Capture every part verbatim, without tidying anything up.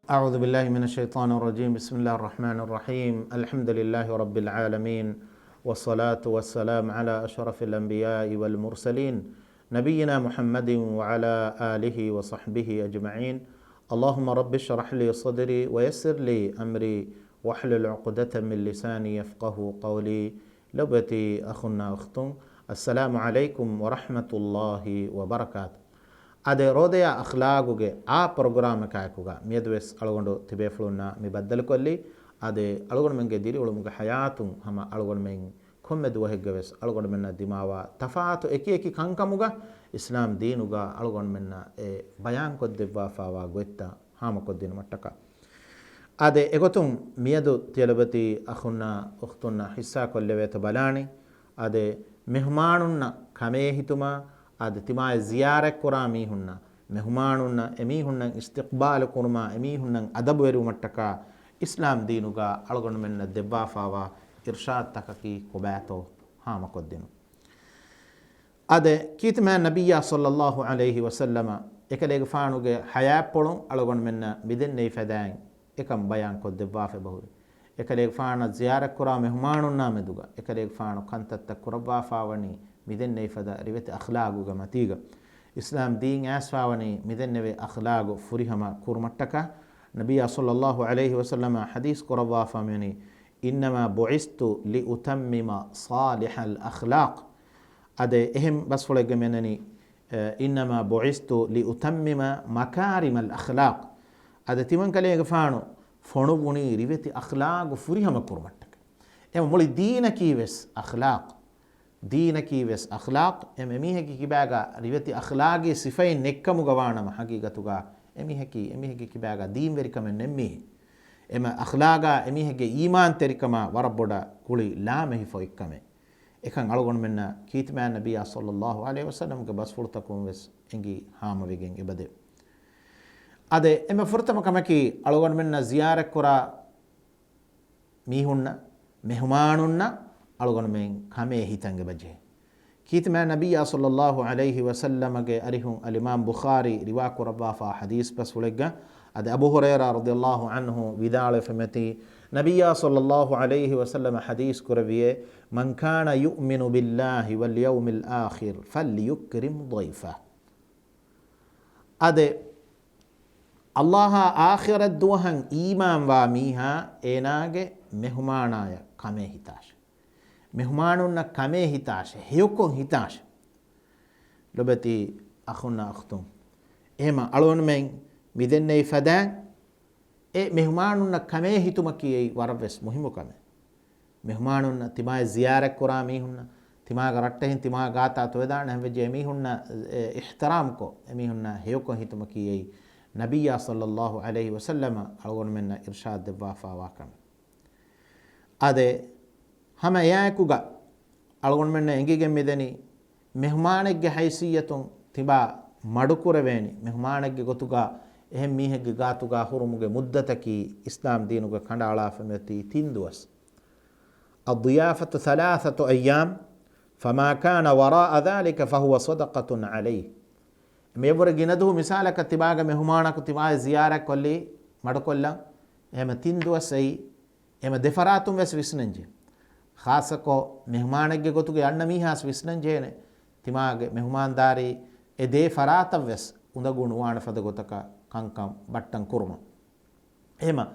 أعوذ بالله من الشيطان الرجيم. بسم الله الرحمن الرحيم. الحمد لله رب العالمين. والصلاة والسلام على أشرف الأنبياء والمرسلين. نبينا محمد وعلى آله وصحبه أجمعين. اللهم رب اشرح لي صدري ويسر لي أمري واحلل عقدة من لساني يفقهوا قولي. ލޮބުވެތި އަޚުންނާ އުޚްތުން، އައްސަލާމު ޢަލައިކުމް ވަރަޙްމަތުﷲި ވަބަރަކާތު. އާދެ، ރޯދަޔާ އަޚްލާގުގެ އާ ޕްރޮގްރާމަކާއެކުގަ މިއަދުވެސް އަޅުގަނޑު ތިބޭފުޅުންނާ މި ބައްދަލުކޮށްލީ، އާދެ، އަޅުގަނޑުމެންގެ ދިރިއުޅުމުގެ ޙަޔާތުން ހަމަ އަޅުގަނޑުމެން ކޮންމެ ދުވަހެއްގަވެސް އަޅުގަނޑުމެންނަށް ދިމާވާ ތަފާތު އެކި އެކި ކަންކަމުގަ އިސްލާމް ދީނުގަ އަޅުގަނޑުމެންނަށް އެ ބަޔާންކޮށްދެއްވާފާވާ ގޮތްތައް ހާމަކޮށްދިނުމަށްޓަކާ. އާދެ، އެގޮތުން މިއަދު ތިޔަލޮބެތި އަޚުންނާ އުޚްތުންނާ ޙިއްޞާކޮށްލެވޭތޯ ބަލާނީ. އާދެ، މެހުމާނުންނަށް ކަމޭހިތުމާ، އާދެ، ތިމާޔަށް ޒިޔާރަތްކުރާ މީހުންނަށް، މެހުމާނުންނަށް، އެމީހުންނަށް އިސްތިޤްބާލު ކުރުމާ، އެމީހުންނަށް އަދަބުވެރިވުމަށްޓަކާ އިސްލާމް ދީނުގަ އަޅުގަނޑުމެންނަށް ދެއްވާފާވާ އިރްޝާދުތަކަކީ ކޮބާތޯ ހާމަކޮށްދިނުން. އާދެ، ކީރިތިމާ ނަބިއްޔާ ޞައްލައްލާހު ޢަލައިހި ވަސައްލަމަ އެކަލޭގެފާނުގެ ޙަޔާތްޕުޅުން އަޅުގަނޑުމެންނަށް މިދެންނެވި ފަދައިން އެކަން ބަޔާންކޮށްދެއްވާފަ އެބަހުރި. އެކަލޭގެފާނަށް ޒިޔާރަތްކުރާ މެހުމާނުންނާ މެދުގަ އެކަލޭގެފާނު ކަންތައްތައް ކުރައްވާފާވަނީ މިދެންނެވި ފަދަ ރިވެތި އަޚްލާގުގެ މަތީގަ. އިސްލާމް ދީން އައިސްފާވަނީ މިދެންނެވި އަޚްލާގު ފުރިހަމަ ކުރުމަށްޓަކާ. ނަބިއްޔާ ޞައްލައްލާހު ޢަލައިހި ވަސައްލަމަ ޙަދީޘް ކުރައްވާފަ މިވަނީ، إنما بعثت لأتمم صالح الأخلاق. އާދެ، އެހެން ބަސްފުޅެއްގަ މިވަނީ، އެ، إنما بعثت لأتمم مكارم الأخلاق. އާދެ، ތިމަންކަލޭގެފާނު ފޮނުއްވުނީ ރިވެތި އަޚްލާގު ފުރިހަމަ ކުރުމަށްޓަކަ. އެ މުޅި ދީނަކީ ވެސް އަޚްލާޤް. ދީނަކީ ވެސް އަޚްލާޤް. އެ އެމީހެއްގެ ކިބާގަ ރިވެތި އަޚްލާގީ ސިފައެއް ނެއްކަމުގަ ވާނަމަ، ޙަޤީޤަތުގަ އެމީހަކީ، އެމީހެއްގެ ކިބާގަ ދީންވެރިކަމެއް ނެތް މީހެއް. އެމަ އަޚްލާގާ އެމީހެއްގެ އީމާންތެރިކަމާ ވަރަށް ބޮޑަށް ކުޅި ލާމެހިފޮތްކަމެއް. އެކަން އަޅުގަނޑުމެންނަށް ކީރިތިމާ ނަބިއްޔާ ޞައްލައްލާހު ޢަލައިހި ވަސައްލަމްގެ ބަސްފުޅުތަކުން ވެސް އެނގި ހާމަވެގެން އެބަދެވޭ. އާދެ، އެންމެ ފުރަތަމަ ކަމަކީ، އަޅުގަނޑުމެންނަށް ޒިޔާރަތްކުރާ މީހުންނަށް، މެހުމާނުންނަށް އަޅުގަނޑުމެން ކަމޭ ހިތަން އެބަޖެހޭ. ކީރިތިމާ ނަބިއްޔާ ޞައްލައްލާހު ޢަލައިހި ވަސައްލަމަގެ އަރިހުން އަލްއިމާމް ބުޚާރީ ރިވާ ކުރައްވާފާ ޙަދީޘް ބަސްފުޅެއްގަ، އަދި އަބޫ ހުރައިރާ ރަޟިޔައްލާހު ޢަންހު ވިދާޅުވެފަ މިއޮތީ، ނަބިއްޔާ ޞައްލައްލާހު ޢަލައިހި ވަސައްލަމަ ޙަދީޘް ކުރެއްވިއޭ، من كان يؤمن بالله واليوم الآخر فليكرم ضيفه. އާދެ، ﷲ އާ އާޚިރަތް ދުވަހަށް އީމާންވާ މީހާ އޭނާގެ މެހުމާނާޔަށް ކަމޭ ހިތާށެ. މެހުމާނުންނަށް ކަމޭ ހިތާށެ، ހެޔޮކޮށް ހިތާށެ. ލޮބެތި އަޚުންނާ އުޚްތުން. އެހެމަ އަޅުގަނޑުމެން މިދެންނެވި ފަދައިން އެ މެހުމާނުންނަށް ކަމޭ ހިތުމަކީ އެއީ ވަރަށްވެސް މުހިއްމު ކަމެއް. މެހުމާނުންނަށް ތިމާޔަށް ޒިޔާރަތްކުރާ މީހުންނަށް، ތިމާގެ ރައްޓެހިން ތިމާ ގާތާ ތޮވެދާނެ ހަމަވެއްޖެ އެމީހުންނަށް، އެ، އިޙްތިރާމްކޮށް، އެމީހުންނަށް ހެޔޮކޮށް ހިތުމަކީ އެއީ ނަބިއްޔާ ޞައްލައްލާހު ޢަލައިހި ވަސައްލަމަ އަޅުގަނޑުމެންނަށް އިރްޝާދު ދެއްވާފާވާ ކަމެއް. އާދެ، ހަމަ އެއާއެކުގަ އަޅުގަނޑުމެންނަށް އެނގިގެން މިދަނީ، މެހުމާނެއްގެ ހައިސިއްޔަތުން ތިބާ މަޑުކުރެވޭނީ، މެހުމާނެއްގެ ގޮތުގަ އެހެން މީހެއްގެ ގާތުގަ ހުރުމުގެ މުއްދަތަކީ އިސްލާމް ދީނުގަ ކަނޑައަޅާފަ މިއޮތީ ތިން ދުވަސް. الضيافة ثلاثة أيام، فما كان وراء ذلك فهو صدقة عليه. މިއަށްވުރެ ގިނަ ދުވަހު މިސާލަކަށް ތިބާގެ މެހުމާނަކު ތިބާއަށް ޒިޔާރަތް ކޮށްލީ، މަޑުކޮށްލަން، އެހެމަ ތިން ދުވަސް އެއީ، އެހެމަ ދެފަރާތުން ވެސް ވިސްނަންޖެހޭ. ޚާއްޞަކޮށް މެހުމާނެއްގެ ގޮތުގަ އަންނަ މީހާސް ވިސްނަންޖެހޭނެ، ތިމާގެ މެހުމާންދާރީ އެ ދޭ ފަރާތަށް ވެސް އުނދަގޫ ނުވާނެ ފަދަ ގޮތަކަށް ކަންކަން ބައްޓަން ކުރުމަށް. އެހެމަ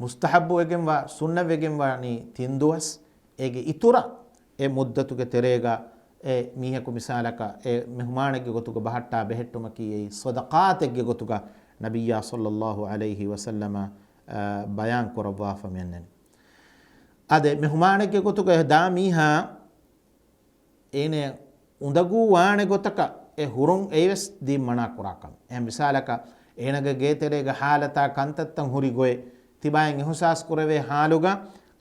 މުސްތަޙައްބުވެގެންވާ، ސުންނަތްވެގެންވާނީ ތިން ދުވަސް. އޭގެ އިތުރަށް އެ މުއްދަތުގެ ތެރޭގަ އެ މީހަކު މިސާލަކަށް އެ މެހުމާނެއްގެ ގޮތުގަ ބަހައްޓާ ބެހެއްޓުމަކީ އެއީ ޞަދަޤާތެއްގެ ގޮތުގަ ނަބިއްޔާ ޞައްލައްލާހު ޢަލައިހި ވަސައްލަމަ، އަ، ބަޔާން ކުރައްވާފަ މިއަންނަނީ. އާދެ، މެހުމާނެއްގެ ގޮތުގަ ދާ މީހާ އޭނަ އުނދަގޫ ވާނެ ގޮތަކަށް އެ ހުރުން އެއީވެސް ދީން މަނާ ކުރާ ކަމެއް. އެހެން މިސާލަކަށް އޭނަގެ ގޭތެރޭގެ ހާލަތާ ކަންތައްތައް ހުރި ގޮތް ތިބާއިން އިހުސާސް ކުރެވޭ ހާލުގަ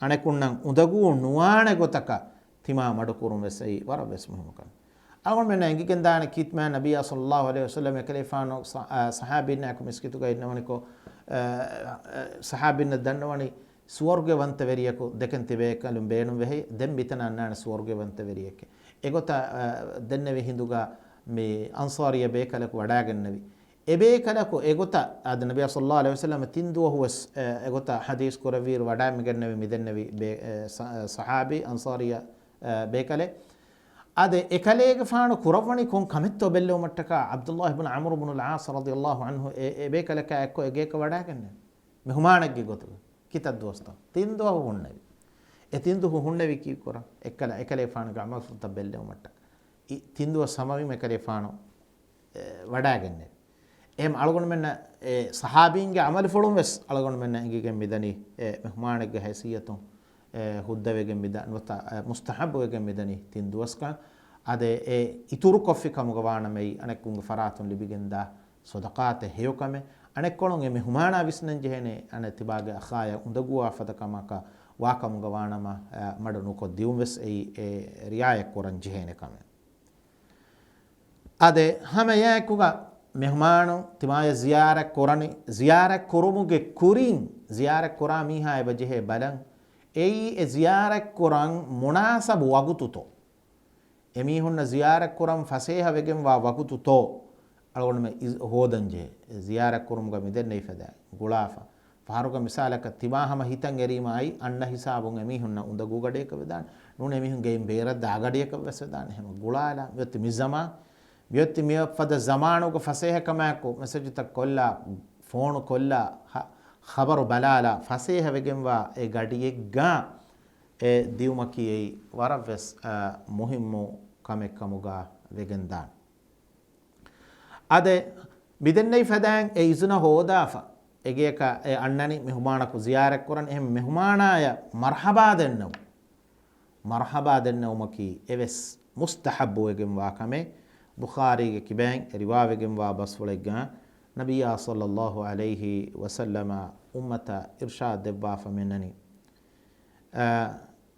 އަނެކުންނަށް އުނދަގޫ ނުވާނެ ގޮތަކަށް ތިމާ މަޑުކުރުން ވެސް އެއީ ވަރަށް ވެސް މުހިންމު ކަމެއް. އަޅުގަނޑުމެންނަށް އެނގިގެންދާނެ ކީރިތިމާ ނަބިއްޔާ ޞައްލައްލާހު ޢަލައިހި ވަސައްލަމަ އެކަލޭފާނު ޞަ-، އަ، ޞަޙާބީންނާއެކު މިސްކިތުގައި އިންނަވަނިކޮށް، އަ، އަ، ޞަޙާބީންނަށް ދަންނަވަނީ ސުވަރުގެ ވަންތަވެރިޔަކު ދެކެން ތިބޭކަލުން ބޭނުންވެހޭ، ދެން މިތަނަށް އަންނާނެ ސުވަރުގެ ވަންތަވެރިޔެކޭ. އެގޮތަށް، އަ، ދެންނެވި ހިނދުގަ މި އަންޞާރިއްޔަ ބޭކަލަކު ވަޑާގެންނެވި. އެބޭކަލަކު އެގޮތަށް އާދެ، ނަބިއްޔާ ޞައްލައްލާހު ޢަލައިހި ވަސައްލަމަ ތިން ދުވަހު ވެސް، އެ، އެގޮތަށް ޙަދީޘް ކުރެއްވިއިރު ވަޑައިގެންނެވި މިދެންނެވި ބޭ-، އެ، ޞަ-، އެ، ޞަޙާބީ އަންޞާރީ، އެ، ބޭކަލެއް. އާދެ، އެކަލޭގެފާނު ކުރައްވަނީ ކޮން ކަމެއްތޯ ބެއްލެވުމަށްޓަކާ، ޢަބްދުﷲ އިބްނު ޢަމްރު އިބްނުލް ޢާޞް ރަޟިޔަﷲ ޢަންހު އެ، އެ ބޭކަލަކާ އެއްކޮށް އެ ގޭކަށް ވަޑައިގެންނެވި. މެހުމާނެއްގެ ގޮތުގަ ކިތައް ދުވަސްތައް؟ ތިން ދުވަހު ހުންނެވި. އެ ތިން ދުވަހު ހުންނެވި ކީއްކުރަން؟ އެއްކަލަ، އެކަލޭފާނުގެ ޢަމަލުފުޅުތައް ބެއްލެވުމަށްޓަކާ. ތިން ދުވަސް ހަމަވީމަ އެކަލޭފާނު، އެ، ވަޑައިގެންނެވި. އެހެން އަޅުގަނޑުމެންނަށް، އެ، ޞަޙާބީންގެ ޢަމަލުފުޅުން ވެސް އަޅުގަނޑުމެންނަށް އެނގިގެން މިދަނީ، އެ، މެހުމާނެއްގެ ހައިސިއްޔަތުން، އެ، ހުއްދަވެގެން މިދަ-، ނުވަތަ، އެ، މުސްތަޙައްބުވެގެން މިދަނީ ތިން ދުވަސްކަން. އާދެ، އެ އިތުރުކޮށްފި ކަމުގަ ވާނަމައި، އަނެއްކުންގެ ފަރާތުން ލިބިގެންދާ ޞަދަޤާތެއް ހެޔޮކަމެއް. އަނެއްކޮޅުން އެ މެހުމާނާ ވިސްނަން ޖެހޭނެ، އަނެއް ތިބާގެ އަޚާޔަށް އުނދަގޫވާ ފަދަ ކަމަކަށް ވާކަމުގަ ވާނަމަ، އަ، މަޑު ނުކޮށް ދިއުން ވެސް އެއީ އެ ރިޢާޔަތް ކުރަން ޖެހޭނެ ކަމެއް. އާދެ، ހަމައެއާއެކުގަ މެހުމާނުން ތިމާޔަށް ޒިޔާރަތް ކުރަނީ، ޒިޔާރަތް ކުރުމުގެ ކުރިން ޒިޔާރަތް ކުރާ މީހާ އެބަ ޖެހޭ ބަލަން، އެއީ އެ ޒިޔާރަތް ކުރަން މުނާސަބު ވަގުތުތޯ؟ އެމީހުންނަށް ޒިޔާރަތް ކުރަން ފަސޭހަ ވެގެންވާ ވަގުތުތޯ އަޅުގަނޑުމެން އިޒް-، ހޯދަންޖެހޭ. ޒިޔާރަތް ކުރުމުގަ މިދެންނެވި ފަދައިން ގުޅާފަ. ފަހަރުގަ މިސާލަކަށް ތިމާ ހަމަ ހިތަށް އެރީމަ އައި އަންނަ ހިސާބުން އެމީހުންނަށް އުނދަގޫ ގަޑިއަކަށް ވެދާނެ. ނޫން އެމީހުން ގެއިން ބޭރަށް ދާ ގަޑިއަކަށް ވެސް ވެދާނެ. ހަމަ ގުޅާލާ. މިއޮތީ މި ޒަމާން، މިއޮތީ މި ފަދަ ޒަމާނުގަ ފަސޭހަ ކަމާއެކު މެސެޖުތައް ކޮށްލާ، ފޯނު ކޮށްލާ، ހަ-، ޚަބަރު ބަލާލާ، ފަސޭހަ ވެގެންވާ އެ ގަޑިއެއްގަ އެ ދިއުމަކީ އެއީ ވަރަށްވެސް، އާ، މުހިއްމު ކަމެއް ކަމުގަ ވެގެންދާނެ. އާދެ، މިދެންނެވި ފަދައިން އެ އިޒުނަ ހޯދާފަ، އެގެއަކަށް އެ އަންނަނީ މެހުމާނަކު ޒިޔާރަތް ކުރަން، އެހެން މެހުމާނާޔަށް މަރްޙަބާ ދެންނެވުން. މަރްޙަބާ ދެންނެވުމަކީ އެވެސް މުސްތަޙައްބުވެގެންވާ ކަމެއް. ބުޚާރީގެ ކިބައިން ރިވާވެގެންވާ ބަސްފުޅެއްގަ ނަބިއްޔާ ޞައްލައްލާހު ޢަލައިހި ވަސައްލަމަ އުއްމަތަށް އިރްޝާދް ދެއްވާފަ މިއަންނަނީ. އާ،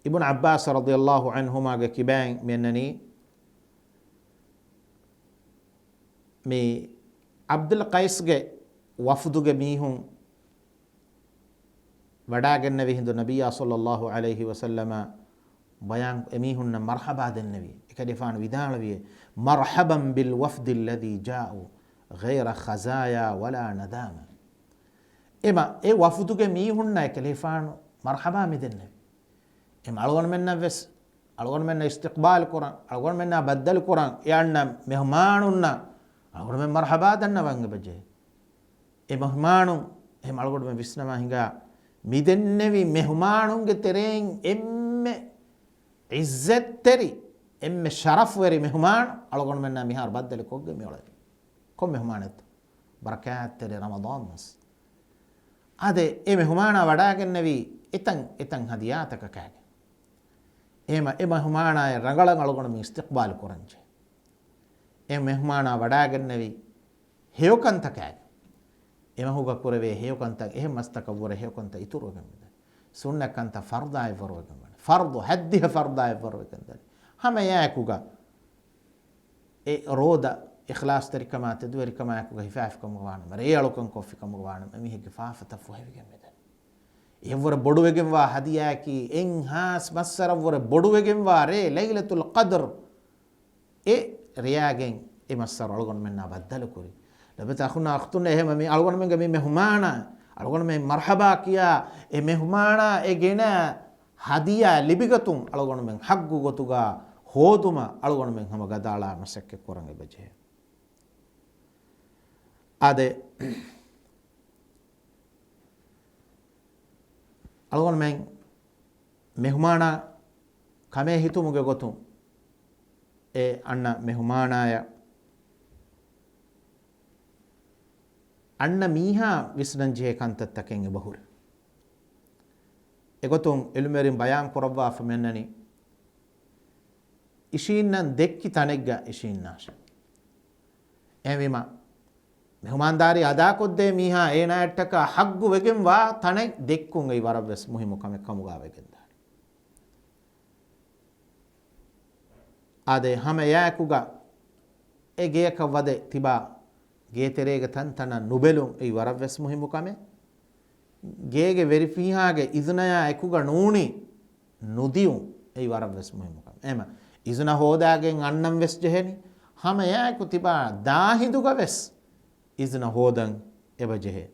އިބްނު ޢައްބާސް ރަޟިޔައްލާހު ޢަންހުމާގެ ކިބައިން މިއަންނަނީ، މި ޢަބްދުލް ޤައިސްގެ ވަފުދުގެ މީހުން ވަޑާގެންނެވި ހިނދު ނަބިއްޔާ ޞައްލައްލާހު ޢަލައިހި ވަސައްލަމަ ބަޔާން އެމީހުންނަށް މަރްޙަބާ ދެންނެވި. އެކަލޭފާނު ވިދާޅުވި، "مرحبا بالوفد الذي جاءوا غير خزايا ولا ندامى." އެމަ އެ ވަފުދުގެ މީހުންނަށް އެކަލޭފާނު މަރްޙަބާ މިދެންނެވި. އެމަ އަޅުގަނޑުމެންނަށް ވެސް، އަޅުގަނޑުމެންނަށް އިސްތިޤްބާލް ކުރަން، އަޅުގަނޑުމެންނާ ބައްދަލު ކުރަން، އެ އަންނަ މެހުމާނުންނަށް އަޅުގަނޑުމެން މަރްޙަބާ ދަންނަވަން އެބަޖެހޭ. އެ މެހުމާނުން އެހެން އަޅުގަނޑުމެން ވިސްނަވާ ހިނގާ، މިދެންނެވި މެހުމާނުންގެ ތެރެއިން އެންމެ ޢިއްޒަތްތެރި، އެންމެ ޝަރަފްވެރި މެހުމާނު އަޅުގަނޑުމެންނާ މިހާރު ބައްދަލު ކޮށްގެން މިއުޅެނީ. ކޮން މެހުމާނެއްތޯ؟ ބަރަކާތްތެރި ރަމަޟާން މަސް. އާދެ، އެ މެހުމާނާ ވަޑާގެންނެވީ އެތަން އެތަން ހަދިޔާތަކަށް ކާގެން. އެހެމަ އެ މެހުމާނާޔަށް ރަނގަޅަށް އަޅުގަނޑުމެން އިސްތިޤްބާލު ކުރަންޖެހޭ. އެ މެހުމާނާ ވަޑާގެންނެވީ ހެޔޮކަންތަކާގެން. އެމަހުގަ ކުރެވޭ ހެޔޮކަންތައް އެހެން މަސްތަކަށްވުރެ ހެޔޮކަންތައް އިތުރުވެގެން މިދަނީ. ސުންނަތް ކަންތައް ފަރުޟާއެއްވަރުވެގެން ވަނީ. ފަރުޟު، ހައްދިހަ ފަރުޟާއެއްވަރުވެގެން ދަނީ. ހަމައެއާއެކުގަ އެ ރޯދަ، އިޚްލާޞްތެރިކަމާ، ތެދުވެރިކަމާ އެކުގަ ހިފާފިކަމުގަ ވާނަމަ، ރޭއަޅުކަން ކޮށްފިކަމުގަ ވާނަމަ، އެމީހެއްގެ ފާފަތައް ފުހެވިގެން މިދަނީ. އެއަށްވުރެ ބޮޑުވެގެންވާ ހަދިޔާއަކީ، އެއްހާސް މައްސަރަށްވުރެ ބޮޑުވެގެންވާ ރޭ، ލައިލަތުލް ޤަދްރު. އެ ރެޔާގެން އެ މައްސަރު އަޅުގަނޑުމެންނާ ބައްދަލުކުރި. ލޮބުވެތި އަޚުންނާ އުޚްތުންނޭ، އެހެމަ މި އަޅުގަނޑުމެންގެ މި މެހުމާނާ، އަޅުގަނޑުމެން މަރްޙަބާ ކިޔާ، އެ މެހުމާނާ އެ ގެނަ ހަދިޔާ ލިބިގަތުން އަޅުގަނޑުމެން ޙައްޤު ގޮތުގަ ހޯދުމަށް އަޅުގަނޑުމެން ހަމަ ގަދައަޅާ މަސައްކަތް ކުރަން އެބަޖެހޭ. އާދެ، އަޅުގަނޑުމެން މެހުމާނާ ކަމޭ ހިތުމުގެ ގޮތުން އެ އަންނަ މެހުމާނާޔަށް އަންނަ މީހާ ވިސްނަން ޖެހޭ ކަންތައްތަކެއް އެބަހުރި. އެގޮތުން ޢިލްމުވެރިން ބަޔާން ކުރައްވާފަ މިއަންނަނީ، އިށީންނަން ދެއްކި ތަނެއްގަ އިށީންނާށޭ. އެހެންވީމަ، މެހުމާންދާރީ އަދާކޮށްދޭ މީހާ އޭނާއަށްޓަކާ ޙައްޤު ވެގެން ވާ ތަނެއް ދެއްކުން އެއީ ވަރަށް ވެސް މުހިއްމު ކަމެއް ކަމުގަ ވެގެންދާނެ. އާދެ، ހަމަ އެއާއެކުގަ އެ ގެޔަކަށް ވަދެ ތިބާ ގޭތެރޭގެ ތަންތަނަށް ނުބެލުން އެއީ ވަރަށް ވެސް މުހިއްމު ކަމެއް. ގޭގެ ވެރިފިހާގެ އިޒުނަޔާ އެކުގަ ނޫނީ ނުދިއުން އެއީ ވަރަށް ވެސް މުހިއްމު ކަމެއް. އެހެމަ އިޒުނަ ހޯދާގެން އަންނަން ވެސް ޖެހެނީ. ހަމަ އެއާއެކު ތިބާ ދާ ހިނދުގަ ވެސް އިޒުނަ ހޯދަން އެބަޖެހޭ.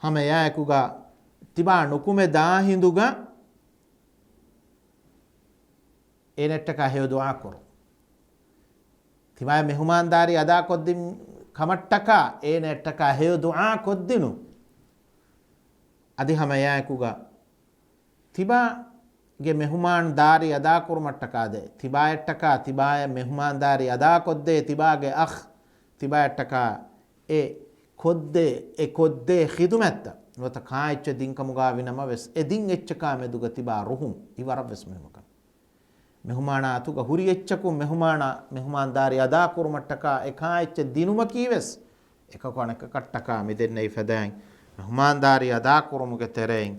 ހަމަ އެއާއެކުގަ ތިބާ ނުކުމެ ދާ ހިނދުގަ އޭނައަށްޓަކާ ހެޔޮ ދުޢާ ކުރުން. ތިބާ މެހުމާންދާރީ އަދާކޮށްދިން ކަމަށްޓަކާ އޭނައަށްޓަކާ ހެޔޮ ދުޢާ ކޮށްދިނުން. އަދި ހަމަ އެއާއެކުގަ ތިބާގެ މެހުމާންދާރީ އަދާކުރުމަށްޓަކާ ދޭ. ތިބާއަށްޓަކާ ތިބާއަށް މެހުމާންދާރީ އަދާކޮށްދޭ. ތިބާގެ އަޚް ތިބާއަށްޓަކާ އެ ކޮށްދޭ، އެ ކޮށްދޭ ޚިދުމަތްތައް ނުވަތަ ކާއެއްޗެއް ދިން ކަމުގަ ވިނަމަވެސް، އެ ދިން އެއްޗަކާ މެދުގަ ތިބާ ރުހުން އިވަރަށްވެސް މުހިއްމު ކަމެއް. މެހުމާނާ އަތުގަ ހުރި އެއްޗަކުން މެހުމާނާ މެހުމާންދާރީ އަދާކުރުމަށްޓަކާ އެ ކާއެއްޗެއް ދިނުމަކީވެސް، އެކަކު އަނެކަކަށްޓަކާ މިދެންނެވި ފަދައިން މެހުމާންދާރީ އަދާކުރުމުގެ ތެރެއިން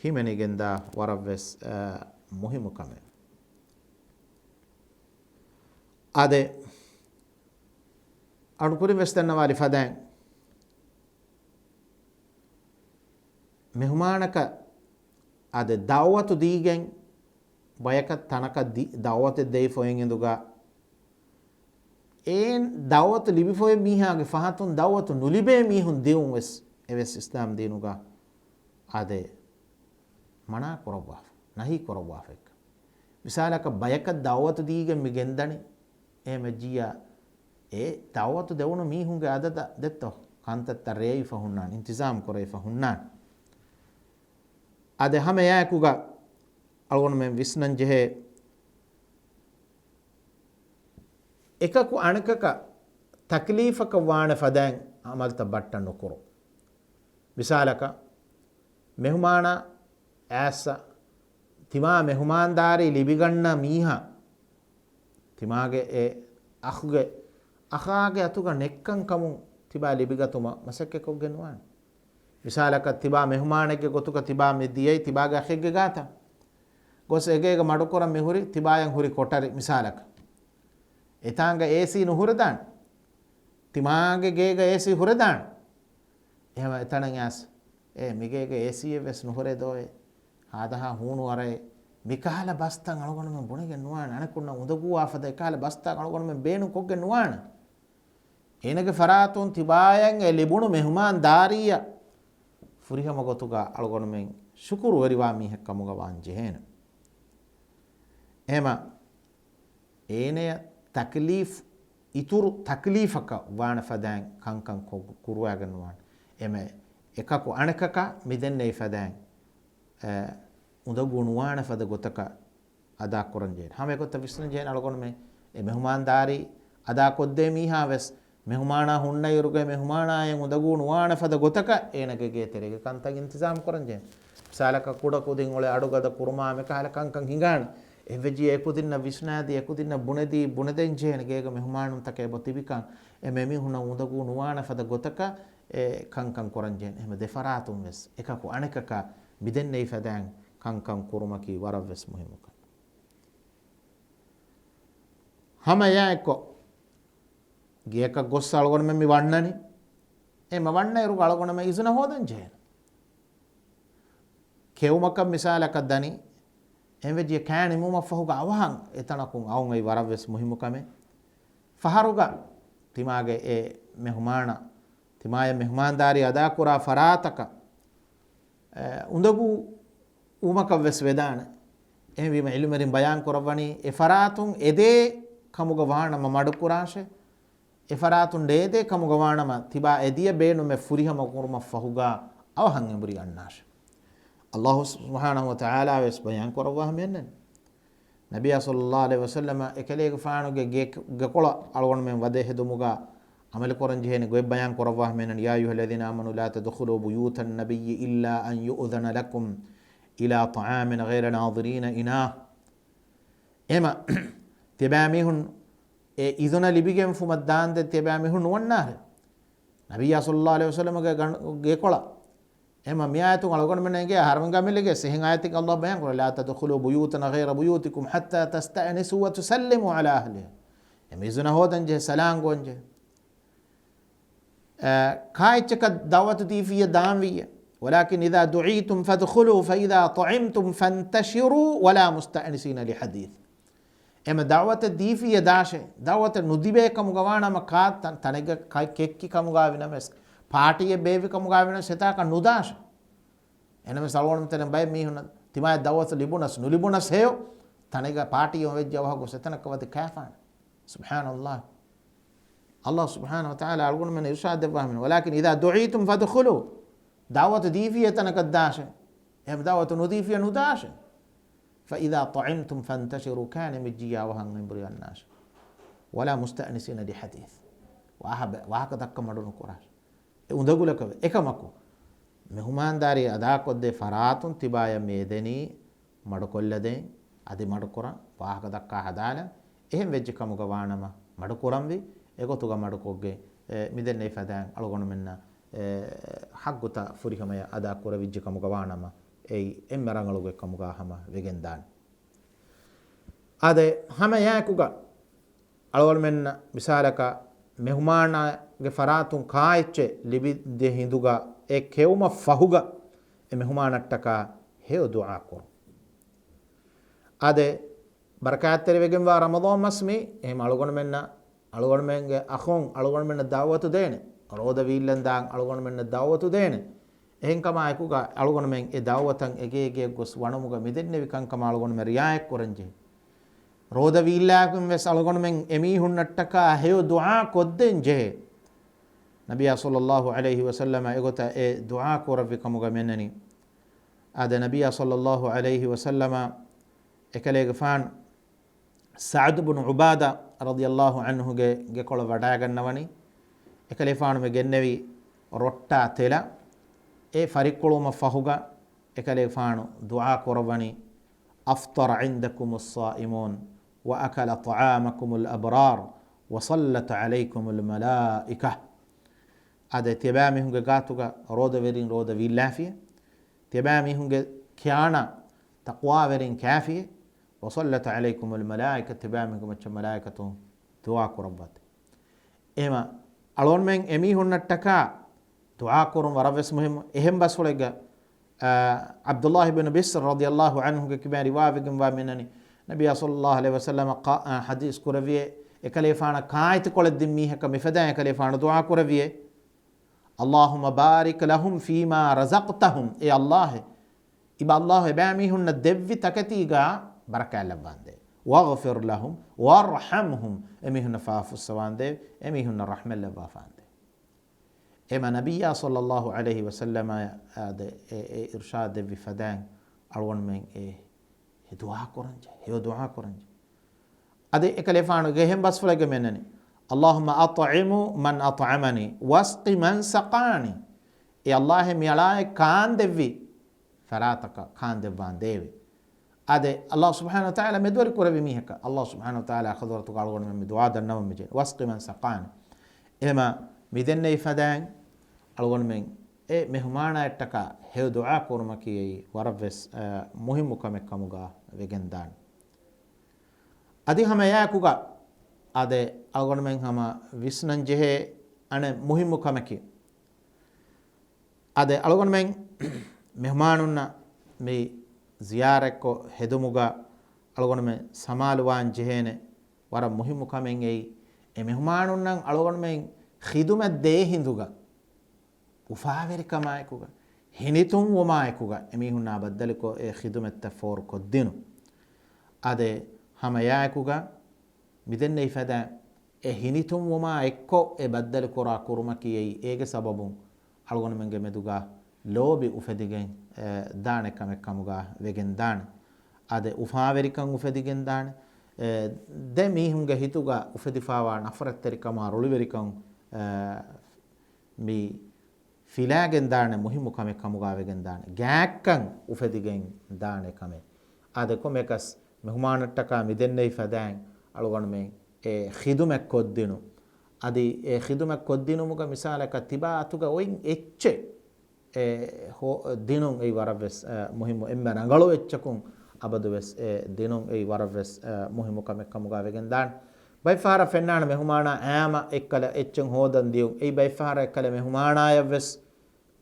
ހިމެނިގެންދާ ވަރަށްވެސް، އަ، މުހިއްމު ކަމެއް. އާދެ، އަޑުކުރިން ވެސް ދަންނަވާލި ފަދައިން މެހުމާނަކަށް އާދެ، ދަޢުވަތު ދީގެން ބަޔަކަށް ތަނަކަށް ދި-، ދަޢުވަތެއް ދެވިފަ އޮތް އިނދުގަ، އެ ދަޢުވަތު ލިބިފައި މީހާގެ ފަހަތުން ދަޢުވަތު ނުލިބޭ މީހުން ދިއުން ވެސް އެވެސް އިސްލާމް ދީނުގަ އާދެ، މަނާ ކުރައްވާފަ، ނަހީ ކުރައްވާފައެއްކަން. މިސާލަކަށް ބަޔަކަށް ދަޢުވަތު ދީގެން މި ގެންދަނީ، އެހެން ވެއްޖިއްޔާ އެ ދަޢުވަތު ދެވުނު މީހުންގެ އަދަދަށް ދެއްތޯ ކަންތައްތައް ރޭވިފަ ހުންނާނެ، އިންތިޒާމް ކުރެވިފަ ހުންނާނެ. އާދެ، ހަމަ އެއާއެކުގަ އަޅުގަނޑުމެން ވިސްނަން ޖެހޭ، އެކަކު އަނެކަކަށް ތަކްލީފަކަށް ވާނެ ފަދައިން ޢަމަލުތައް ބައްޓަން ނުކުރުން. މިސާލަކަށް، މެހުމާނާ އައިސް ތިމާ މެހުމާންދާރީ ލިބިގަންނަ މީހާ ތިމާގެ އެ އަޚުގެ، އަޚާގެ އަތުގަ ނެއްކަން ކަމުން ތިބާ ލިބިގަތުމަށް މަސައްކަތްކޮށްގެން ނުވާނެ. މިސާލަކަށް، ތިބާ މެހުމާނެއްގެ ގޮތުގަ ތިބާ މި ދިޔައީ ތިބާގެ އަޚެއްގެ ގާތަށް. ގޮސް އެގޭގަ މަޑުކުރަން މިހުރި، ތިބާޔަށް ހުރި ކޮޓަރި މިސާލަކަށް. އެތާނގަ އޭސީ ނުހުރެދާނެ. ތިމާގެ ގޭގަ އޭސީ ހުރެދާނެ. އެހެން އެތަނަށް އައިސް، އޭ މިގޭގަ އޭސީއެއް ވެސް ނުހުރެދޯއޭ. ހާދަހާ ހޫނު އަރައޭ. މިކަހަލަ ބަސްތައް އަޅުގަނޑުމެން ބުނެގެން ނުވާނެ. އަނެކުންނަށް އުނދަގޫވާފަދަ އެކަހަލަ ބަސްތައް އަޅުގަނޑުމެން ބޭނުން ކޮށްގެން ނުވާނެ. އޭނަގެ ފަރާތުން ތިބާޔަށް އެ ލިބުނު މެހުމާން ދާރީއަށް ފުރިހަމަ ގޮތުގަ އަޅުގަނޑުމެން ޝުކުރުވެރިވާ މީހެއް ކަމުގަ ވާން ޖެހޭނެ. އެހެމަ އޭނަޔަށް ތަކްލީފް، އިތުރު ތަކްލީފަކަށް ވާނެ ފަދައިން ކަންކަން ކޮށް-، ކުރުވާގެން ނުވާނެ. އެމެ އެކަކު އަނެކަކަށް މިދެންނެވި ފަދައިން، އެ، އުނދަގޫ ނުވާނެ ފަދަ ގޮތަކަށް އަދާކުރަން ޖެހޭނެ. ހަމަ އެގޮތަށް ވިސްނަން ޖެހޭނެ އަޅުގަނޑުމެން އެ މެހުމާންދާރީ އަދާކޮށްދޭ މީހާ ވެސް، މެހުމާނާ ހުންނައިރުގައި މެހުމާނާއަށް އުނދަގޫ ނުވާނެ ފަދަ ގޮތަކަށް އޭނަގެ ގޭތެރޭގެ ކަންތައް އިންތިޒާމް ކުރަން ޖެހޭނެ. މިސާލަކަށް ކުޑަ ކުދިން އޮޅެ އަޑުގަދަ ކުރުމާ މިކަހަލަ ކަންކަން ހިނގާނެ. އެއްވެއްޖިއްޔާ އެކުދިންނަށް ވިސްނާދީ، އެކުދިންނަށް ބުނެދީ، ބުނެދޭން ޖެހޭނެ ގޭގަ މެހުމާނުންތަކެއް އެބަ ތިބިކަން، އެ މެމީހުންނަށް އުނދަގޫ ނުވާނެ ފަދަ ގޮތަކަށް އެ ކަންކަން ކުރަން ޖެހޭނެ. އެހެމަ ދެފަރާތުން ވެސް އެކަކު އަނެކަކަށް މިދެންނެވި ފަދައިން ކަންކަން ކުރުމަކީ ވަރަށް ވެސް މުހިއްމު ކަމެއް. ހަމަ އެއާއެއްކޮށް، ގެއަކަށް ގޮސް އަޅުގަނޑުމެން މި ވަންނަނީ. އެހެމަ ވަންނައިރުގަ އަޅުގަނޑުމެން އިޒުނަ ހޯދަން ޖެހޭނެ. ކެއުމަކަށް މިސާލަކަށް ދަނީ، އެހެންވެއްޖެ ކާ ނިމުމަށްފަހުގަ އަވަހަށް އެތަނަކުން އައުން އެއީ ވަރަށް ވެސް މުހިއްމު ކަމެއް. ފަހަރުގަ ތިމާގެ އެ މެހުމާނަށް، ތިމާޔަށް މެހުމާންދާރީ އަދާކުރާ ފަރާތަކަށް، އެ، އުނދަގޫ ވުމަކަށް ވެސް ވެދާނެ. އެހެންވީމަ ޢިލްމުވެރިން ބަޔާން ކުރައްވަނީ، އެ ފަރާތުން އެދޭ ކަމުގަ ވާނަމަ މަޑުކުރާށޭ. އެ ފަރާތުން ނޭދޭ ކަމުގަ ވާނަމަ، ތިބާ އެދިޔަ ބޭނުމެއް ފުރިހަމަ ކުރުމަށް ފަހުގަ އަވަހަށް އެނބުރި އަންނާށޭ. އައްލާހު ސުބްޙާނަހު ވަތަޢާލާ ވެސް ބަޔާން ކުރައްވާ ހަމައެއްނެއް. ނަބިއްޔާ ޞައްލައްލާހު ޢަލައިހި ވަސައްލަމަ އެކަލޭގެފާނުގެ ގެ-، ގެކޮޅަށް އަޅުގަނޑުމެން ވަދެ ހެދުމުގަ ޢަމަލުކުރަން ޖެހޭނެ ގޮތް ބަޔާން ކުރައްވާ ހަމައެއްނެއް، يا أيها الذين آمنوا لا تدخلوا بيوت النبي إلا أن يؤذن لكم إلى طعام غير ناظرين إناه. އެހެމަ ތިޔަބައިމީހުން އެ އިޒުނަ ލިބިގެންފުމަށް ދާންދެން ތިޔަބައިމީހުން ނުވަންނާށޭ ނަބިއްޔާ ޞައްލައްލާހު ޢަލައިހި ވަސައްލަމަގެ ގަނޑު-، ގެކޮޅަށް. އެހެމަ މިއާޔަތުން އަޅުގަނޑުމެންނަށް އެނގޭ އަހަރެމެން ގަމިލެގެ އެހެން އާޔަތެއް އައްލާހު ބަޔާން ކުރޭ، لا تدخلوا بيوتا غير بيوتكم حتى تستأنسوا وتسلموا على أهلها. އެ އިޒުނަ ހޯދަން ޖެހޭ، ސަލާން ގޮވަން ޖެހޭ. އަ، ކާއެއްޗަކަށް ދަޢުވަތު ދީފިއްޔާ ދާންވިއްޔާ. ولكن إذا دعيتم فادخلوا فإذا طعمتم فانتشروا ولا مستأنسين لحديث. އެމަ ދަޢުވަތެއް ދީފިއްޔަ ދާށޭ. ދަޢުވަތެއް ނުދިބޭ ކަމުގަ ވާނަމަ ކާ ތަ-، ތަނެއްގަ ކަ-، ކެއްކި ކަމުގަ ވިނަމަވެސް، ޕާޓީއެއް ބޭއްވި ކަމުގަ ވިނަމަވެސް އެތާކަށް ނުދާށޭ. އެނަމެސް އަޅުގަނޑު ތެރެން ބައެއް މީހުންނަށް ތިމާޔަށް ދަޢުވަތު ލިބުނަސް ނުލިބުނަސް ހެޔޮ، ތަނެއްގަ ޕާޓީއެއް ވެއްޖެ އަވަހަށް ގޮސް އެތަނަކަށް ވަދެ ކާފާނެ. ސުބްޙާނަﷲ. ﷲ ސުބްޙާނަހޫ ވަތަޢާލާ އަޅުގަނޑުމެންނަށް އިރުޝާދު ދެއްވާ ހަމަ، وَلَٰكِنْ إِذَا دُعِيتُمْ فَادْخُلُوا. ދަޢުވަތު ދީފިއްޔާ އެތަނަކަށް ދާށޭ. އެހެން ދަޢުވަތު ނުދީފިއްޔާ ނުދާށޭ. فَإِذَا طَعِمْتُمْ فَانْتَشِرُوا. ކާނެ މިއްޖިއްޔާ އަވަހަށް އެނބުރި އަންނާށޭ. وَلَا مُسْتَأْنِسِينَ لِحَدِيثٍ. ވާހަ-، ވާހަކަ ދައްކަން މަޑު ނުކުރާށޭ. އެ އުނދަގުލަކަށް ވެ. އެކަމަކު، މެހުމާންދާރީ އަދާކޮށްދޭ ފަރާތުން ތިބާޔަށް މި އެދެނީ މަޑުކޮށްލަދޭން، އަދި މަޑުކުރަން، ވާހަކަ ދައްކާ ހަދާލަން. އެހެން ވެއްޖެ ކަމުގަ ވާނަމަ، މަޑުކުރަންވީ، އެގޮތުގަ މަޑުކޮށްގެން، އެ، މިދެންނެވި ފަދައިން އަޅުގަނޑުމެންނަށް، އެ، ޙައްޤުތައް ފުރިހަމަޔަށް އަދާ ކުރެވިއްޖެ ކަމުގަ ވާނަމަ، އެއީ އެންމެ ރަނގަޅުގެ ކަމުގަ ހަމަ ވެގެންދާނެ. އާދެ، ހަމަ އެއާއެކުގަ އަޅުގަނޑުމެންނަށް މިސާލަކަށް މެހުމާނާގެ ފަރާތުން ކާއެއްޗެއް ލިބިދޭ ހިނދުގަ އެ ކެއުމަށް ފަހުގަ އެ މެހުމާނަށްޓަކާ ހެޔޮ ދުޢާ ކުރުން. އާދެ، ބަރަކާތްތެރިވެގެންވާ ރަމަޟާން މަސް މީ، އެހެން އަޅުގަނޑުމެންނަށް، އަޅުގަނޑުމެންގެ އަޚުން އަޅުގަނޑުމެންނަށް ދަޢުވަތު ދޭނެ، ރޯދަ ވީއްލަން ދާން އަޅުގަނޑުމެންނަށް ދަޢުވަތު ދޭނެ. އެހެންކަމާއެކުގަ އަޅުގަނޑުމެން އެ ދަޢުވަތަށް އެގޭގެއަށް ގޮސް ވަނުމުގަ މިދެންނެވި ކަންކަމަށް އަޅުގަނޑުމެން ރިޢާޔަތްކުރަންޖެހޭ. ރޯދަ ވީއްލާގެން ވެސް އަޅުގަނޑުމެން އެމީހުންނަށްޓަކާ ހެޔޮ ދުޢާ ކޮށްދޭން ޖެހޭ. ނަބިއްޔާ ޞައްލައްލާހު ޢަލައިހި ވަސައްލަމަ އެގޮތަށް އެ ދުޢާ ކުރެއްވި ކަމުގަ މެންނަނީ. އާދެ، ނަބިއްޔާ ޞައްލައްލާހު ޢަލައިހި ވަސައްލަމަ އެކަލޭގެފާނު ސަޢުދު ބުނު ޢުބާދާ ރަޟިޔައްލާހު ޢަންހުގެ ގެކޮޅަށް ވަޑައިގަންނަވަނީ، އެކަލޭފާނު މި ގެންނެވި ރޮއްޓާ ތެލަށް އެ ފަރިއްކުޅުމަށް ފަހުގަ އެކަލޭފާނު ދުޢާ ކުރައްވަނީ، أفطر عندكم الصائمون وأكل طعامكم الأبرار وصلت عليكم الملائكة. އާދެ، ތިޔަބައިމީހުންގެ ގާތުގަ ރޯދަވެރިން ރޯދަ ވީއްލާފިޔޭ، ތިޔަބައިމީހުންގެ ކިޔާނާ ތަޤްވާވެރިން ކާފިޔޭ، وصلت عليكم الملائكة، ތިޔަބައިމީހުންގެ މައްޗަށް މަލާއިކަތުން ދުޢާ ކުރައްވާތި. އެހެމަ އަޅުގަނޑުމެން އެމީހުންނަށްޓަކާ ދުޢާ ކުރުން ވަރަށް ވެސް މުހިއްމު. އެހެން ބަސްފުޅެއްގަ، އާ، ޢަބްދުﷲ ބިން ބިޝްރު ރަޟިޔަﷲ ޢަންހުގެ ކިބައިން ރިވާވެގެންވާ މިންނަނީ، ނަބިއްޔާ ޞައްލައްލާހު ޢަލައިހި ވަސައްލަމަ ޤާ-، އާ، ޙަދީޘް ކުރެއްވިއޭ، އެކަލޭފާނަށް ކާއެތިކޮޅެއް ދިން މީހަކަށް މިފަދައިން އެކަލޭފާނު ދުޢާ ކުރެއްވިއޭ، اللهم بارك لهم فيما رزقتهم. އޭ ﷲ، އިބަ ﷲ އެބައިމީހުންނަށް ދެއްވި ތަކެތީގަ ބަރަކާތް ލައްވާނދޭ. واغفر لهم وارحمهم، އެމީހުންނަށް ފާފަ ފުއްސަވާނދޭ، އެމީހުންނަށް ރަޙްމަތް ލައްވާފާނދޭ. އެމަ ނަބިއްޔާ ޞައްލައްލާހު ޢަލައިހި ވަސައްލަމަ އާދެ، އެ، އެ އިރުޝާދު ދެއްވި ފަދައިން އަޅުގަނޑުމެން އެ، އެ ދުޢާ ކުރަންޖެ، ހެޔޮ ދުޢާ ކުރަންޖެ. އަދި އެކަލޭފާނުގެ އެހެން ބަސްފުޅެއްގަ މިންނަނީ، اللهم أطعم من أطعمني واسق من سقاني. އޭ ﷲ، މިއަޅާއަށް ކާން ދެއްވި ފަރާތަކަށް ކާން ދެއްވާނދޭވެ. އާދެ، ﷲ ސުބްޙާނަހޫ ވަތަޢާލާ މެދުވެރި ކުރެއްވި މީހަކަށް، ﷲ ސުބްޙާނަހޫ ވަތަޢާލާ ޙަޟްރަތުގަ އަޅުގަނޑުމެން މި ދުޢާ ދަންނަވަން މިޖެހޭ. واسق من سقاني. އެހެމަ މިދެންނެވި ފަދައިން އަޅުގަނޑުމެން އެ މެހުމާނާއަށްޓަކާ ހެޔޮ ދުޢާ ކުރުމަކީ އެއީ ވަރަށް ވެސް، އަ، މުހިއްމު ކަމެއް ކަމުގަ ވެގެންދާނެ. އަދި ހަމަ އެއާއެކުގަ އާދެ، އަޅުގަނޑުމެން ހަމަ ވިސްނަން ޖެހޭ އަނެއް މުހިއްމު ކަމަކީ، އާދެ، އަޅުގަނޑުމެން މެހުމާނުންނަށް މި ޒިޔާރަތްކޮށް ހެދުމުގަ އަޅުގަނޑުމެން ސަމާލުވާން ޖެހޭނެ ވަރަށް މުހިއްމު ކަމެއް އެއީ، އެ މެހުމާނުންނަށް އަޅުގަނޑުމެން ޚިދުމަތް ދޭ ހިނދުގަ، އުފާވެރިކަމާއެކުގަ، ހިނިތުންވުމާއެކުގަ އެމީހުންނާ ބައްދަލުކޮށް އެ ޚިދުމަތްތައް ފޯރުކޮށްދިނުން. އާދެ، ހަމަ އެއާއެކުގަ މިދެންނެވި ފަދައިން އެ ހިނިތުންވުމާ އެއްކޮށް އެ ބައްދަލުކުރާ ކުރުމަކީ އެއީ، އޭގެ ސަބަބުން އަޅުގަނޑުމެންގެ މެދުގަ ލޯބި އުފެދިގެން، އެ، ދާނެ ކަމެއް ކަމުގަ ވެގެން ދާނެ. އާދެ، އުފާވެރިކަން އުފެދިގެން ދާނެ. އެ، ދެ މީހުންގެ ހިތުގަ އުފެދިފާވާ ނަފްރަތްތެރިކަމާ ރުޅިވެރިކަން، އެ، މި ފިލާގެން ދާނެ މުހިއްމު ކަމެއް ކަމުގަ ވެގެން ދާނެ. ގާތްކަން އުފެދިގެން ދާނެ ކަމެއް. އާދެ، ކޮންމެއަކަސް މެހުމާނަށްޓަކާ މިދެންނެވި ފަދައިން އަޅުގަނޑުމެން އެ ޚިދުމަތް ކޮށްދިނުން. އަދި އެ ޚިދުމަތް ކޮށްދިނުމުގަ މިސާލަކަށް ތިބާ އަތުގަ އޮތް އެއްޗެއް އެ ހޯ-، ދިނުން އެއީ ވަރަށް ވެސް، އަ، މުހިއްމު. އެންމެ ރަނގަޅު އެއްޗަކުން އަބަދު ވެސް އެ ދިނުން އެއީ ވަރަށް ވެސް، އަ، މުހިއްމު ކަމެއް ކަމުގަ ވެގެން ދާނެ. ބައެއް ފަހަރަށް ފެންނާނެ މެހުމާނާ އައިމަ އެއްކަލަ އެއްޗެއް ހޯދަން ދިޔުން. އެއީ ބައެއް ފަހަރަށް އެއްކަލަ މެހުމާނާޔަށް ވެސް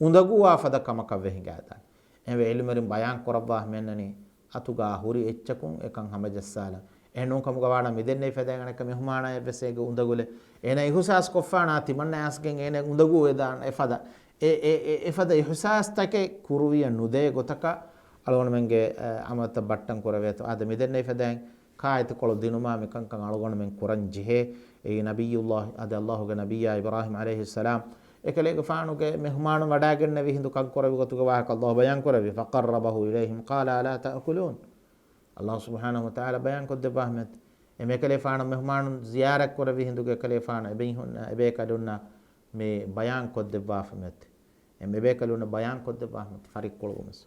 އުނދަގޫވާ ފަދަ ކަމަކަށް ވެ ހިނގާދާނެ. އެހެންވެ ޢިލްމުވެރިން ބަޔާން ކުރައްވާ މެންނަނީ އަތުގަ ހުރި އެއްޗަކުން އެކަން ހަމަޖައްސާލަން. އެހެން ނޫން ކަމުގަ ވާނަމަ މިދެންނެވި ފަދައިން އަނެއްކާ މެހުމާނާ އެއްވެސް އޭގެ އުނދަގުލެއް އޭނަ އިހުސާސް ކޮށްފާނާ ތިމަންނަ އައިސްގެން އޭނަ އުނދަގޫ ވެދާން އެފަދަ އެ، އެ، އެ، އެފަދަ އިހުސާސްތަކެއް ކުރުވިޔަ ނުދޭ ގޮތަކަށް އަޅުގަނޑުމެންގެ، އަ، އަމަލުތައް ބައްޓަން ކުރެވޭތޯ. އާދެ، މިދެންނެވި ފަދައިން ކާއެތިކޮޅު ދިނުމާ މިކަންކަން އަޅުގަނޑުމެން ކުރަން ޖެހޭ. އެއީ ނަބިއްޔުﷲ، އާދެ، ﷲގެ ނަބިއްޔާ އިބްރާހީމް ޢަލައިހިއްސަލާމް އެކަލޭގެފާނުގެ މެހުމާނުން ވަޑައިގެންނެވި ހިނދު ކަން ކުރެއްވި ގޮތުގެ ވާހަކަ ﷲ ބަޔާން ކުރެއްވި. فقربه إليهم قال ألا تأكلون. ﷲ ސުބްޙާނަހޫ ވަތަޢާލާ ބަޔާން ކޮށްދެއްވާފަ މެތި. އެ މޭކަލޭފާނު މެހުމާނުން ޒިޔާރަތް ކުރެއްވި ހިނދުގެ ކަލޭފާނު އެބޭކަލުންނަށް މި ބަޔާން ކޮށްދެއްވާފަ މެތި. އެ މެބޭކަލުންނަށް ބަޔާން ކޮށްދެއްވާފަ މެތި ފަރިއްކޮޅުގަ މެސް.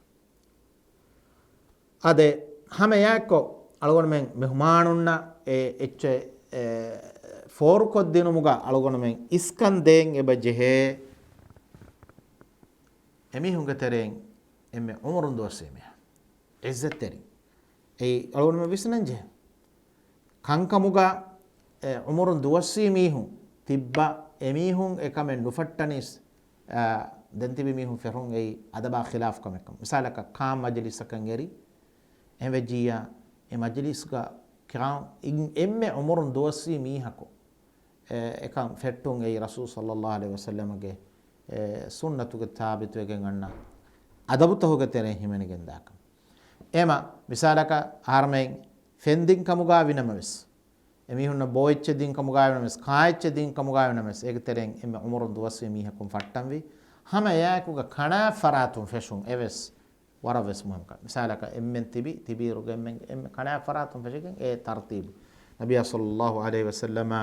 އާދެ، ހަމަ އެއާއެއްކޮށް އަޅުގަނޑުމެން މެހުމާނުންނަށް އެ އެއްޗެއް، އެ، ފޯރުކޮށްދިނުމުގަ އަޅުގަނޑުމެން އިސްކަން ދޭން އެބަ ޖެހޭ. އެމީހުންގެ ތެރެއިން އެންމެ އުމުރުން ދުވަސްވީ މީހާ، ޢިއްޒަތްތެރިން. އެއީ އަޅުގަނޑުމެން ވިސްނަން ޖެހޭ. ކަންކަމުގަ، އެ، އުމުރުން ދުވަސްވީ މީހުން ތިއްބަ، އެމީހުން އެކަމެއް ނުފައްޓަނީސް، އާ، ދެން ތިބި މީހުން ފެށުން އެއީ އަދަބާ ޚިލާފް ކަމެއްކަން. މިސާލަކަށް ކާން މަޖިލިސަކަށް އެރި، އެހެންވެއްޖިއްޔާ، އެ މަޖިލިސްގަ ކާން އިން-، އެންމެ އުމުރުން ދުވަސްވީ މީހަކު، އެ، އެކަން ފެއްޓުން އެއީ ރަސޫލު ޞައްލައްލާހު ޢަލައިހި ވަސައްލަމަގެ، އެ، ސުންނަތުގެ ތާބިތުވެގެން އަންނަ އަދަބުތަކުގެ ތެރެއިން ހިމެނިގެންދާކަން. އެމަ، މިސާލަކަށް އަހަރުމެން ފެންދިން ކަމުގަ ވިނަމަވެސް، އެމީހުންނަށް ބޯއެއްޗެއް ދިން ކަމުގަ ވިނަމަވެސް، ކާއެއްޗެއް ދިން ކަމުގަ ވިނަމަވެސް، އޭގެ ތެރެއިން އެންމެ އުމުރުން ދުވަސްވީ މީހަކުން ފައްޓަންވީ. ހަމަ އެއާއެކުގަ ކަނާތް ފަރާތުން ފެށުން އެވެސް ވަރަށްވެސް މުހިންމު ކަމެއް. މިސާލަކަށް އެންމެން ތިބި، ތިބިއިރުގަ އެންމެން، އެންމެ ކަނާތް ފަރާތުން ފެށިގެން އެ ތަރުތީބު. ނަބިއްޔާ ޞައްލައްލާހު ޢަލައިހި ވަސައްލަމަ،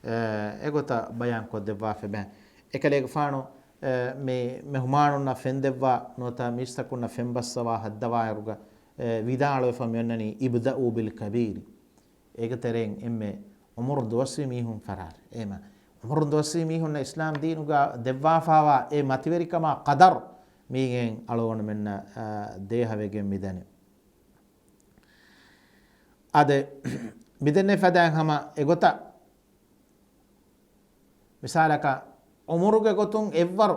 އެ، އެގޮތަށް ބަޔާން ކޮށްދެއްވާފަ އެބަ. އެކަލޭގެފާނު، އެ، މި މެހުމާނުންނަށް ފެންދެއްވާ ނުވަތަ މީސްތަކުންނަށް ފެން ބައްސަވާ ހައްދަވާއިރުގަ، އެ، ވިދާޅުވެފަ މިއޮންނަނީ ابدؤوا بالكبير. އޭގެ ތެރެއިން އެންމެ އުމުރު ދުވަސްވީ މީހުން ފަރާރެއް. އެހެމަ އުމުރު ދުވަސްވީ މީހުންނަށް އިސްލާމް ދީނުގަ ދެއްވާފާވާ އެ މަތިވެރިކަމާ ޤަދަރު މީގެން އަޅުގަނޑުމެންނަށް، އާ، ދޭހަވެގެން މިދަނީ. އާދެ، މިދެންނެވި ފަދައިން ހަމަ އެގޮތަށް މިސާލަކަށް އުމުރުގެ ގޮތުން އެއްވަރު،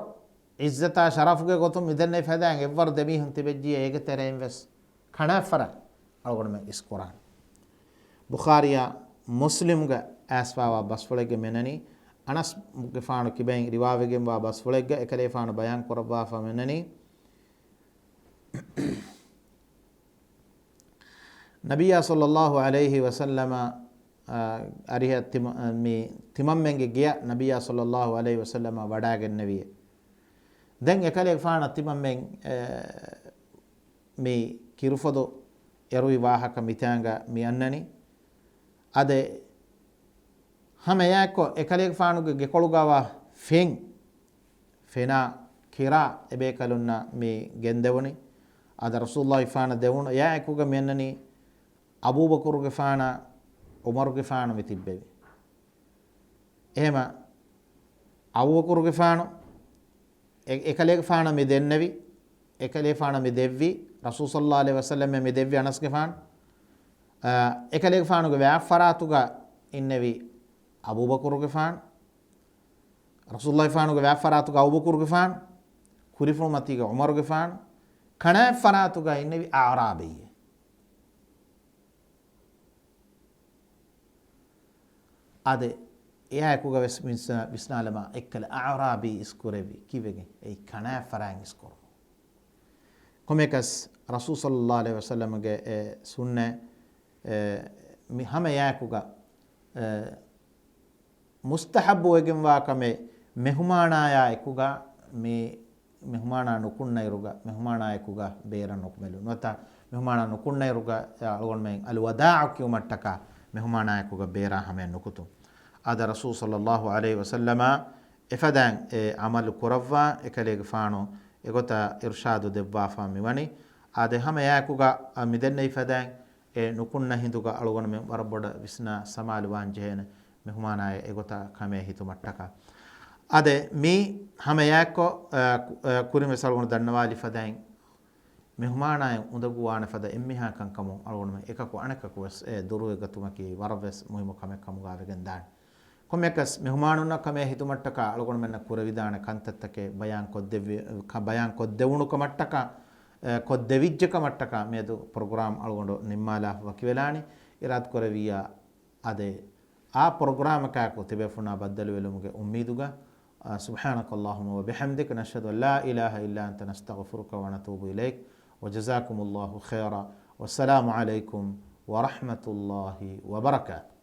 ޢިއްޒަތާ ޝަރަފުގެ ގޮތުން މިދެންނެވި ފަދައިން އެއްވަރު ދެމީހުން ތިބެއްޖިއްޔާ އޭގެ ތެރެއިން ވެސް ކަނާތް ފަރާތް އަޅުގަނޑުމެން އިސްކުރާނެ. ބުޚާރީއާ މުސްލިމްގެ އައިސްފާވާ ބަސްފުޅެއްގެ މިއަންނަނީ، އަނަސްގެފާނު ކިބައިން ރިވާވެގެންވާ ބަސްފުޅެއްގަ އެކަލޭފާނު ބަޔާން ކުރައްވާފަ މިއަންނަނީ، ނަބިއްޔާ ޞައްލައްލާހު ޢަލައިހި ވަސައްލަމަ، އާ، އަރިހަށް ތިމަ-، އާ، މި ތިމަންމެންގެ ގެޔަށް ނަބިއްޔާ ޞައްލައްލާހު ޢަލައިހި ވަސައްލަމަ ވަޑާގެންނެވިއެ. ދެން އެކަލޭގެފާނަށް ތިމަންމެން، އެ، މި ކިރުފޮދު އެރުވި ވާހަކަ މިތާނގަ މި އަންނަނީ. އާދެ، ހަމަ އެއާއެއްކޮށް އެކަލޭގެފާނުގެ ގެކޮޅުގަވާ ފެން، ފެނާ ކިރާ އެބޭކަލުންނަށް މި ގެންދެވުނީ. އާދެ، ރަސޫލުއްލާހިފާނަށް ދެވުނު އެއާއެކުގަ މިއަންނަނީ އަބޫބަކުރުގެފާނާ ޢުމަރުގެފާނު މި ތިއްބެވި. އެހެމަ އަބޫބަކުރުގެފާނު އެ-، އެކަލޭގެފާނަށް މި ދެންނެވި، އެކަލޭފާނަށް މި ދެއްވި، ރަސޫލު ޞައްލައްލާހު ޢަލައިހި ވަސައްލަމަށް މި ދެއްވި އަނަސްގެފާނު، އާ، އެކަލޭގެފާނުގެ ވާފަރާތުގަ އިންނެވި އަބޫބަކުރުގެފާނު، ރަސޫލުއްލާހިފާނުގެ ވާފަރާތުގަ އަބޫބަކުރުގެފާނު، ކުރިފުޅުމަތީގަ ޢުމަރުގެފާނު، ކަނާތް ފަރާތުގަ އިންނެވި އަޢުރާބީއެއް. އާދެ، އެއާއެކުގަ ވެސް ވިސްނާ-، ވިސްނާލަމާ އެއްކަލަ އަޢުރާބީ އިސްކުރެއްވި ކީއްވެގެން؟ އެއީ ކަނާތް ފަރާތް އިސްކުރުމު. ކޮންމެއަކަސް ރަސޫލު ޞައްލައްލާހު ޢަލައިހި ވަސައްލަމަގެ އެ ސުންނަތް، އެ، މި ހަމަ އެއާއެކުގަ، އެ، މުސްތަޙައްބު ވެގެންވާ ކަމެއް މެހުމާނާޔާ އެކުގަ މި މެހުމާނާ ނުކުންނައިރުގަ، މެހުމާނާއެކުގަ ބޭރަށް ނުކުމެލުން. ނުވަތަ މެހުމާނާ ނުކުންނައިރުގަ، އަޅުގަނޑުމެން އަލްވަދާޢު ކިޔުމަށްޓަކާ މެހުމާނާއެކުގަ ބޭރާ ހަމަޔަށް ނުކުތުން. އާދެ، ރަސޫލު ޞައްލައްލާހު ޢަލައިހި ވަސައްލަމަ އެފަދައިން އެ ޢަމަލު ކުރައްވާ އެކަލޭގެފާނު އެގޮތަށް އިރުޝާދު ދެއްވާފަ މިވަނީ. އާދެ، ހަމަ އެއާއެކުގަ މިދެންނެވި ފަދައިން އެ ނުކުންނަ ހިނދުގަ އަޅުގަނޑުމެން ވަރަށް ބޮޑަށް ވިސްނާ ސަމާލުވާން ޖެހޭނެ މެހުމާނާއެއް އެގޮތަށް ކަމޭ ހިތުމަށްޓަކާ. އާދެ، މީ ހަމަ އެއާއެއްކޮށް، އަ، ކު-، އަ، ކުރިން ވެސް އަޅުގަނޑު ދަންނަވާލި ފަދައިން މެހުމާނާއަށް އުނދަގޫވާނެ ފަދަ އެންމެހާ ކަންކަމުން އަޅުގަނޑުމެން އެކަކު އަނެކަކު ވެސް އެ ދުރުވެގަތުމަކީ ވަރަށް ވެސް މުހިއްމު ކަމެއް ކަމުގަ ވެގެން ދާނެ. ކޮންމެއަކަސް މެހުމާނުންނަށް ކަމޭ ހިތުމަށްޓަކާ އަޅުގަނޑުމެންނަށް ކުރެވިދާނެ ކަންތައްތަކެއް ބަޔާން ކޮށްދެއްވި-، ކަ-، ބަޔާން ކޮށްދެވުނު ކަމަށްޓަކާ، އެ، ކޮށްދެވިއްޖެ ކަމަށްޓަކާ މިއަދު ޕްރޮގްރާމް އަޅުގަނޑު ނިންމާލާ ވަކިވެލާނީ. އިރާދަކުރެއްވިއްޔާ އާދެ، އާ ޕްރޮގްރާމަކާއެކު ތިބޭފުޅުންނާ ބައްދަލުވެލުމުގެ އުއްމީދުގަ، އާ، سبحانك اللهم وبحمدك، نشهد أن لا إله إلا أنت، نستغفرك ونتوب إليك، وجزاكم الله خيرا، والسلام عليكم ورحمة الله وبركاته.